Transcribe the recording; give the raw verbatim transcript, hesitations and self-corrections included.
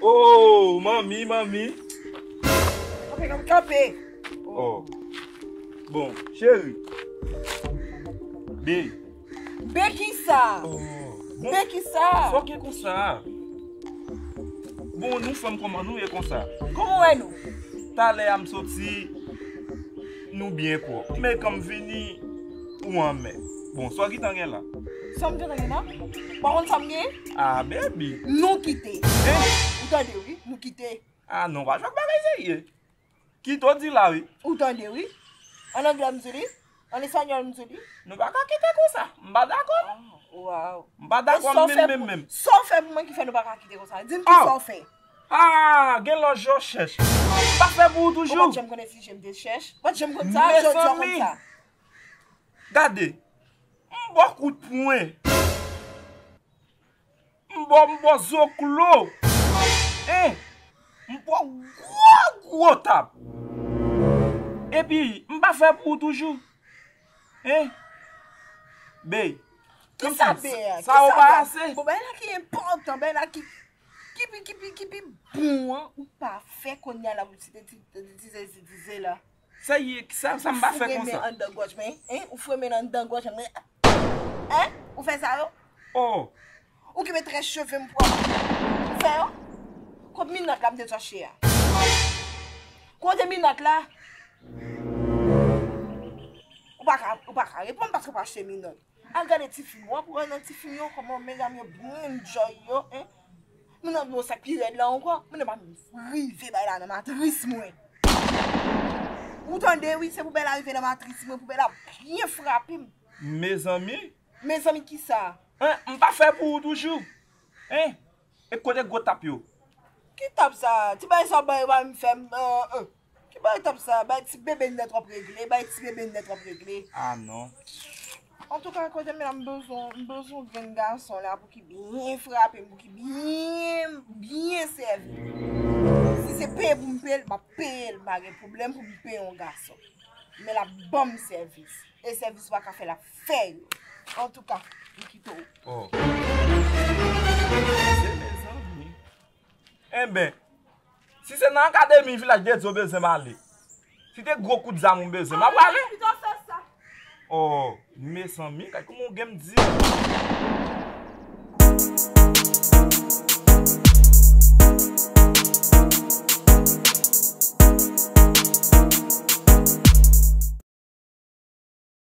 Oh, manmi, manmi. Kanpe, kanpe, kanpe. Oh. Bon, cheri. Be. Be kisa? Oh. Bon. Be kisa? Sa w gen konsa? Bon, nou fanm, kòman nou ye konsa? Kòman w wè nou? Talè a m soti, nou byen pwòp. Men kan m vini, ou anmè. Bon, sa w gentan gen la? Sa m gentan gen la? Ou pa konn sa m gen? Ah, baby. Nou kite. Eh? Ou tande, wi, nou kite. Ah non, pa jwe ak bagay serye. Kite w di la, wi. Ou tande, wi. An anglè m di li, an espanyòl m di li. Nou pa ka kite konsa. M pa dakò, non. Ah, waw. M pa dakò menm, menm, menm. Sa w fè pou mwen ki fè nou pa ka kite konsa? Di m kisa w fè. Ah, gen lòt jan w chèch. M pa fè pou ou toujou. Ou pa t janm konnen si je m te chèch. Ou pa t janm konn sa, jodi a w konn sa. Gade. M ba w kout pwen. M ba w, m ba w zoklo. Hein? M ba w gwo, gwo tap. Epi, m pa fè pou ou toujou. Hein? Bey. Kisa bey a? Sa ou pa ase? Bon, bagay la ki enpòtan, bagay la ki, ki pi, ki pi, ki pi bon an, ou pa fè kounye a la, ou ti te di, di, di, di, di, di, la. Sa ye, sa, sa m pa fè konsa. Ou foure men anndan gòj mwen, hein? Ou foure men anndan gòj mwen. Hein? Ou fè sa yo? Oh. Ou ki met rès cheve m pwòp. Ou fè yo? Kot minòt la m te chache a? Kote minòt la? Ou pa ka, ou pa ka reponn paske ou pa achte minòt. Al gade ti fim yo, w ap wè nan ti fim yo kòman medam yo byen enjoy yo, hein. Mwen nan yon sa k pi rèd la ankò, mwen nan pa menm rive bay la nan matris mwen. Ou tande wi, se poubèl la rive nan matris mwen, poubèl la byen frape m. Mezanmi. Mezanmi kisa? Hein, m pa fè pou ou toujou. Hein? E kote gwo tap yo? Ki tap sa? Ti bagay sa w bay, bay m fè m, euh, euh. Ki bay tap sa? Bay ti bebe nèt w ap regle, bay ti bebe nèt w ap regle. Ah non. Antouka, kote m la, m bezwen, m bezwen yon grenn gason la pou ki byen frape m, pou ki byen, byen sèvi m. Si se peye pou m peye l, m ap peye l, m pa gen pwoblèm pou m peye yon gason. Men l ap ban m sèvis. E sèvis ou pa ka fè, l ap fè yo. Antouka, m kite w. Oh. Se mezanmi. Enben, si se nan akademi Vilaj de Dye w bezwen m ale, si te gwo kout zam ou bezwen, m ap prale. Pito fè sa. Oh, mezanmi, gad kòman w gen m di.